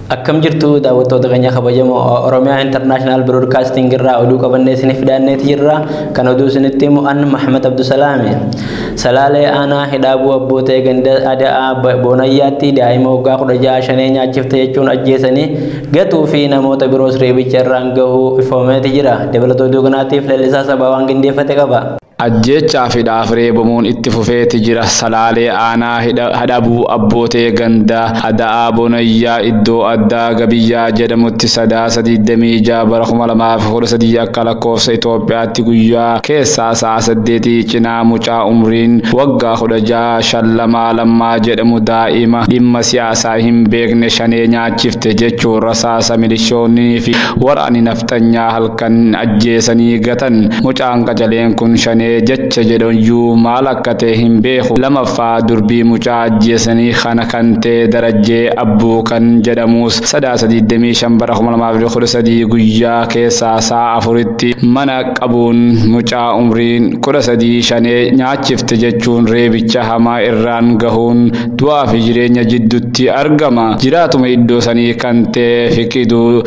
Akkam jirtu daawwattoota keenya kabajamoo Oromiyaa International Broadcasting irraa oduu qabannee isiniif dhiyaanneeti jirra. Kan oduu isinitti himu an Mahamad Abdusalaami. Salaalee aanaa Hidhaabuu Abbootee ganda Ada'aa Boonayyaatti daa'ima waggaa 16 shanee nyaachifte jechuun ajjeesanii gatuu fi namoota biroos reebicha irraan gahuu ifoomeeti jira. Dabalata oduu kanaatiif Leellisaa Sabaa waan qindeeffate qaba. Ajjeechaa fi dhaaf reebamuun itti fufeeti jira. Salaalee aanaa Hidhabuu Abbootee ganda Ada'aa Boonayyaa iddoo addaa Gabiyyaa jedhamutti Sadaasa 26 bara 2013 akka lakkoofsa Itoophiyaatti guyyaa keessaa sa'a 8 cinaa mucaa umriin waggaa 16 Shallamaa Lammaa jedhamu daa'ima dhimma siyaasaa hin beekne shanee nyaachifte jechuun rasaasa milishoonnii fi waraanni nafxanyaa halkan ajjeesanii gatan. Mucaan qacaleen kun shanee jecha jedhayyuu maal akka ta'e hin beeku. Lamaffaa durbii mucaa ajjeesanii kana kan ta'e Darajjee Abbuu kan jedhamus Sadaasa 25 bara 2013 guyyaa keessaa sa'a 4tti mana qabuun mucaa umriin 13 shanee nyaachifte jechuun reebicha hamaa irraan gahuun du'aa fi jireenya jidduutti argama. Jiraatuma iddoo sanii kan ta'e Fiqiduu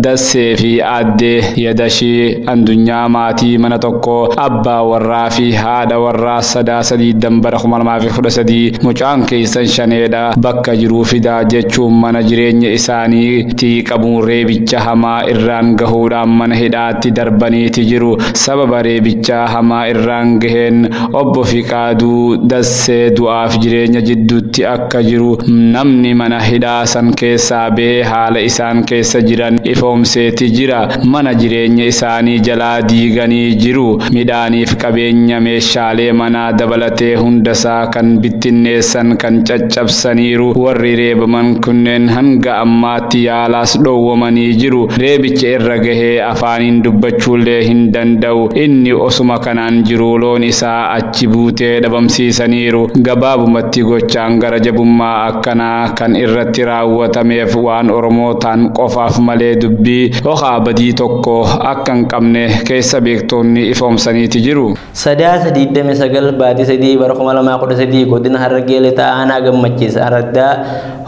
Dassee fi Aaddee Yadashii Andunyaa maatii mana tokko abbaa warraa fi haadha warraa Sadaasa 20 bara 2013 mucaan keessan shaneedha bakka jiruu fidaa jechuun mana jireenya isaaniitti qabuun reebicha hamaa irraan gahuudhaan mana hidhaatti darbaniiti jiru. Sababa reebicha hamaa irraan gaheen obbo Fiqaaduu Dassee du'aaf jireenya jidduutti akka jiru namni mana hidhaa san keessaa ba'ee haala isaan keessa jiran ifoomseeti jira. Mana jireenya isaanii jalaa diiganii jiru. Midhaaniif qabeenya meeshaalee manaa dabalatee hundasaa kan bittinneessan kan caccabsaniiru. Warri reebaman kunneen hanga ammaatti yaalaas dhoowwamanii jiru. Reebicha irra gahee afaaniin dubbachuullee hin danda'u. Inni osuma kanaan jiru loon isaa achi buutee dhabamsiisaniiru. Gabaabumatti gochaan gara jabummaa akkanaa kan irratti raawwatameef waan Oromoo ta'an qofaaf malee dubbii ho'aa badii tokko akka hin qabne keessa beektoonni ifoomsaniiti jiru. Sadaasa 29 baatii 3 bara 2013 godina Harargee Lixaa aanaa Gammachiis Araddaa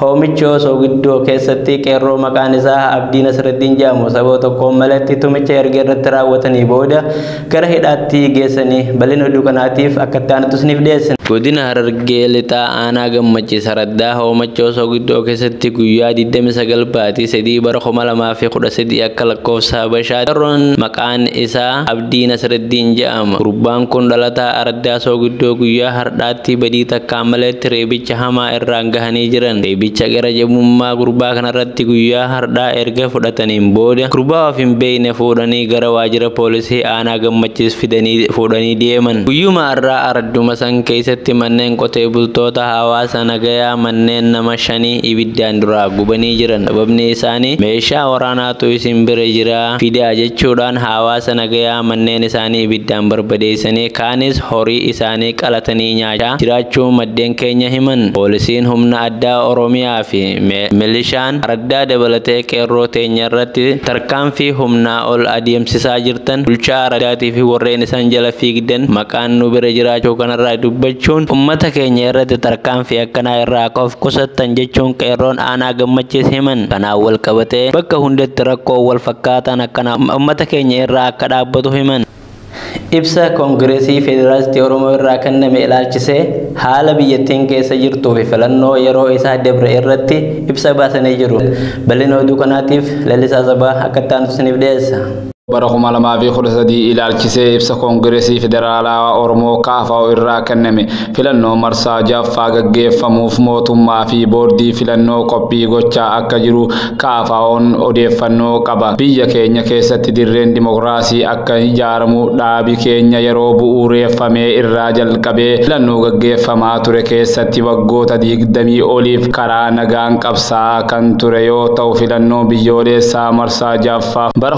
Hoomichoo Soogiddoo keessatti qeerroo maqaan isaa Abdii Nasraddiin jedhamu sababa tokkoon malatti tumicha erga irratti raawwatanii booda gara hidhaatti geessanii bal'ina oduu kanaatiif akka itti aanutti isiniif dhiyeessina. Godina Harargee Lixaa aanaa Gammachiis Araddaa Hoomichoo Soogiddoo keessatti guyyaa 29 baatii 3 bara 2013 akka lakkoofsa Habashaa qeerroon maqaan isaa Abdii Nasraddiin jedhama. Gurbaan kun dhalataa Araddaa Soogiddoo guyyaa har'aatti badii takkaan maletti reebicha hamaa irraan gahanii jiran. Reebicha gara jabummaa gurbaa kanarratti guyyaa har'aa erga fudhataniin booda gurbaa of hin beekne fuudhanii gara waajjira poolisii aanaa Gammachiis fidanii fuudhanii deeman. Guyyuma har'aa aradduma san keessatti manneen qotee bultoota hawaasa nagayaa manneen nama 5 ibiddaan duraa gubanii jiran. Sababni isaanii meeshaa waraanaatu isin bira jira fidaa jechuudhaan hawaasa nagayaa manneen isaanii ibiddaan barbadeessanii kaanis horii isaanii qalatanii nyaachaa jiraachuu maddeen keenya himan. Poolisiin humna addaa Oromiyaa fi milishaan araddaa dabalatee qeerroo teenya irratti tarkaanfii humnaa ol adeemsisaa jirtan bulchaa araddaatii fi warreen isaan jala fiigdan maqaan nu bira jiraachuu kanarraa dubbachuun ummata keenya irratti tarkaanfii akkanaa irraa of qusattan jechuun qeerroon aanaa Gammachiis himan. Kanaan wal qabatee bakka hundatti rakkoo wal fakkaataan akkanaa ummata keenya irraa akka dhaabbatu himan. Ibsa Koongireesii Federaalistii Oromoo irraa kenname ilaalchisee haala biyyattiin keessa jirtuu fi filannoo yeroo isaa dabre irratti ibsa baasanii jiru. Bal'ina oduu kanaatiif Lalisaa Sabaa akka itti aanutti isiniif dhiyeessa. Bara 2013 ilaalchisee ibsa Koongireesii Federaalawaa Oromoo KFO irraa kenname filannoo marsaa 6ffaa gaggeeffamuuf mootummaa fi boordii filannoo qophii gochaa akka jiru KFO'n odeeffannoo qaba. Biyya keenya keessatti dirreen dimokiraasii akka ijaaramu dhaabi keenya yeroo bu'uureffamee irraa jalqabee filannoo gaggeeffamaa ture keessatti waggoota 20 oliif karaa nagaan qabsaa'aa kan ture yoo ta'u filannoo biyyoolessaa marsaa 6ffaa bara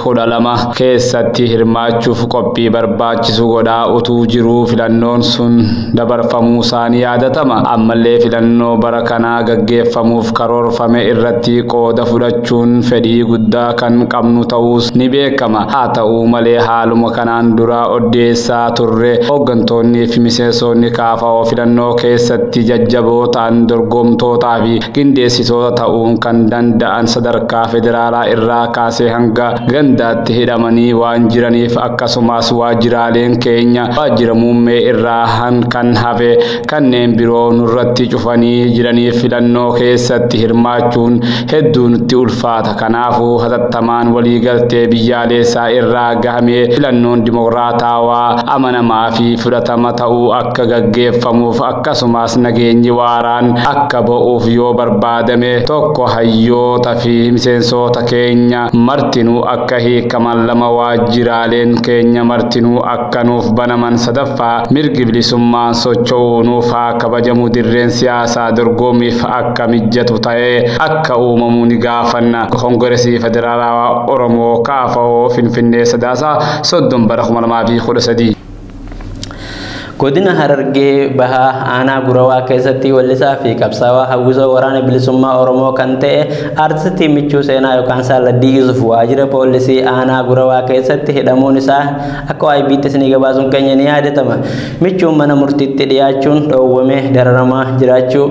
2012 keessatti hirmaachuuf qophii barbaachisu godhaa utuu jiruu filannoon sun dabarfamuu isaanii yaadatama. Ammallee filannoo bara kanaa gaggeeffamuuf karoorfame irratti qooda fudhachuun fedhii guddaa kan qabnu ta'uus ni beekama. Haa ta'u malee haaluma kanaan dura odeessaa turre hooggantoonnii fi miseensonni KFO filannoo keessatti jajjaboo ta'an dorgomtootaa fi qindeessitoota ta'uun kan danda'an sadarkaa federaalaa irraa kaasee hanga gandaatti hidhamanii waan jiraniif akkasumas waajjiraaleen keenya waajjira muummee irraa kan hafe kanneen biroo nurratti cufanii jiraniif filannoo keessatti hirmaachuun hedduu nutti ulfaata. Kanaafuu hatattamaan waliigaltee biyyaalessaa irraa gahamee filannoon dimokiraatawaa amanamaa fi fudhatama ta'uu akka gaggeeffamuuf akkasumas nageenyi waaraan akka ba'uuf yoo barbaadame tokko hayyoota fi miseensota keenya martinuu akka hiikaman, lama waajjiraaleen keenya martinuu akka nuuf banaman, sadaffaa mirgi bilisummaan socho'uu nuuf haa kabajamu, dirreen siyaasaa dorgommiif akka mijatu ta'ee akka uumamu ni gaafanna. Koongireesii Federaalawaa Oromoo KFO Finfinnee Sadaasa 30 bara 2013. Godina Harargee Bahaa Aanaa Gurawaa keessatti wallisaa fi qabsaawaa hawwisoo waraana bilisummaa Oromoo kan ta'e Aartistii Michuu Seenaa yookaan Saalladdii Yusuf waajjira poolisii Aanaa Gurawaa keessatti hidhamuun isaa akka OIBtti isinii gabaasuun keenya ni yaadatama. Michuun mana murtiitti dhiyaachuun dhoowwamee dararamaa jiraachuu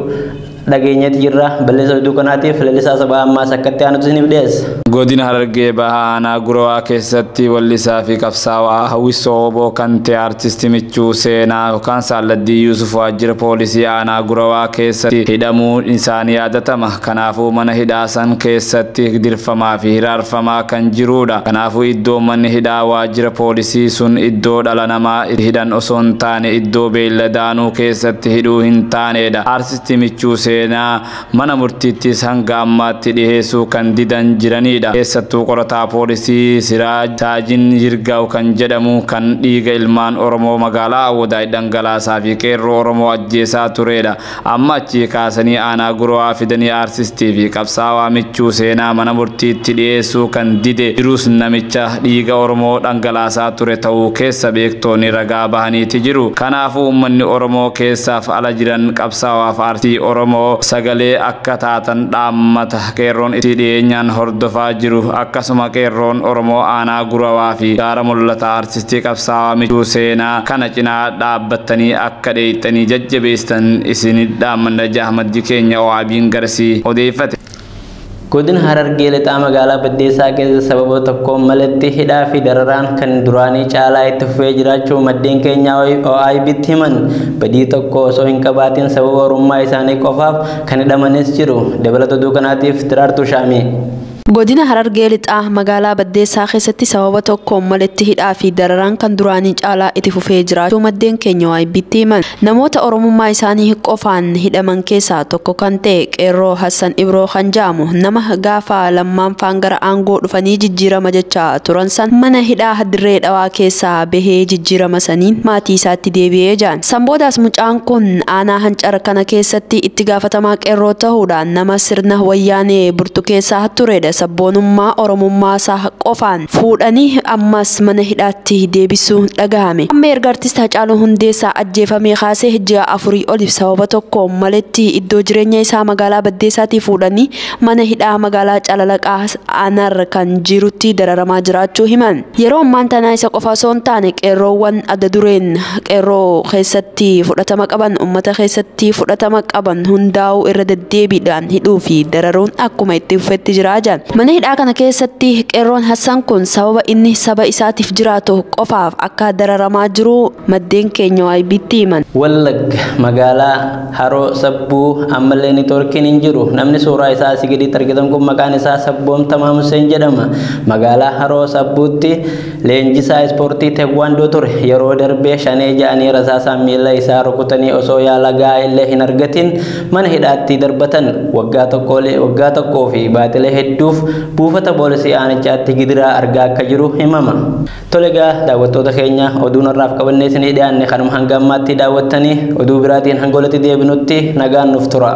dhageenyeeti jirra. Balleessa oduu kanaatiif Lalisaa Sabaa ammaas akkatti aanutu isiniif dhiyeessa. Godina Harargee Bahaa Aanaa Gurawaa keessatti wallisaa fi qabsaawaa hawwisoo oboo kan ta'e Aartistii Michuu Seenaa yookaan Saalladdii Yusuf waajjira poolisii Aanaa Gurawaa keessatti hidhamuun isaanii yaadatama. Kanaafuu mana hidhaa san keessatti dirfamaa fi hiraarfamaa kan jirudha. Kanaafuu iddoo manni hidhaa waajjira poolisii sun iddoo dhala namaa hidhan osoo hin taane iddoo beelladaanuu keessatti hidhuu hin taanedha. Aartistii Michuu Seenaa mana murtiittis hanga ammaatti dhiheessuu kan didan jiranidha. Keessattuu qorataa poolisii Siraaj Taajin Yirgaaw kan jedhamu kan dhiiga ilmaan Oromoo magaalaa Awwadaay dhangalaasaa fi qeerroo Oromoo ajjeesaa turedha. Amma achii kaasanii Aanaa Gurawaa fidanii aartistii fi qabsaawaa Michuu Seenaa mana murtiitti dhiyeessuu kan dide jirus namicha dhiiga Oromoo dhangalaasaa ture ta'uu keessa beektoonni ragaa bahaniiti jiru. Kanaafuu uummanni Oromoo keessaaf ala jiran qabsaawaaf aartii Oromoo sagalee akka taatan dhaammata. Qeerroon itti dhiyeenyaan hordofaa jiru. Akkasuma qeerroon Oromoo Aanaa Gurawaa fi gaara mul'ata aartistii qabsaawaa Michuu Seenaa kana cinaa dhaabbattanii akka dheeyxanii jajjabeessan isin dhaammanna. Ahmaddi keenya OAB'n garsii odeeffate. Godina Harargee Lixaa magaalaa Baddeessaa keessa sababa tokkoon malatti hidhaa fi dararaan kan duraanii caalaa itti fufee jiraachuu maddeen keenya OIBtti himan. Badii tokko osoo hin qabaatin sababa oromummaa isaanii qofaaf kan hidhamanis jiru. Dabalata oduu kanaatiif Diraartuu Shaamii. Godina Harargee Lixaa magaalaa Baddeessaa keessatti sababa tokkoon malatti hidhaa fi dararaan kan duraanii caalaa itti fufee jiraachuu maddeen keenya OIBtti himan. Namoota oromummaa isaanii qofaan hidhaman keessaa tokko kan ta'e Qeerroo Hassan Ibroo kan jedhamu nama gaafa lammaanfaan gara aangoo dhufanii jijjiirama jechaa turan san mana hidhaa dirree dhawaa keessaa bahee jijjiirama saniin maatii isaatti deebi'ee jiran. San boodaas mucaan kun aanaa hancara kana keessatti itti gaafatamaa qeerroo ta'uudhaan nama sirna wayyaanee burtukeessaa turedha. Sabboonummaa oromummaa isaa qofaan fuudhanii ammas mana hidhaatti deebisuun dhagahame. Amma erga artist Haacaaluu Hundeessaa ajjeefamee kaasee ji'a 4 oliif sababa tokko maletti iddoo jireenya isaa magaalaa Baddeessaatii fuudhanii mana hidhaa magaalaa Calalaqaa Aanar kan jirutti dararamaa jiraachuu himan. Yeroo ammaan tanaa isa qofa osoo hin taane qeerroowwan adda dureen qeerroo keessatti fudhatama qaban uummata keessatti fudhatama qaban hundaa'uu irra deddeebiidhaan hidhuu fi dararuun akkuma itti fufetti jiraa jiran. Mana hidhaa kana keessatti qeerroon Hassan kun sababa inni saba isaatiif jiraatu qofaaf akka dararamaa jiru maddeen keenya OIBtti himan. Wallagga magaalaa Haroo Sabbuu ammallee neetwoorkiin hin jiru. Namni suuraa isaa asii gaditti argitan kun maqaan isaa Sabboomtamaa Museen jedhama. Magaalaa Haroo Sabbuutti leenjisaa ispoortii teekwaandoo ture. Yeroo darbee shanee ja'anii rasaasaan miila isaa rukutanii osoo yaala gahaa illee hin argatin mana hidhaatti darbatan. Waggaa tokkoo fi baatilee hedduuf buufata poolisii aanichaatti gidiraa argaa akka jiru himama. Tole egaa daawwattoota keenya oduun har'aaf qabannee isinii dhiyaanne kanuma hanga ammaatti daawwattanii oduu biraatiin hanga walitti deebinutti nagaan nuuf tura.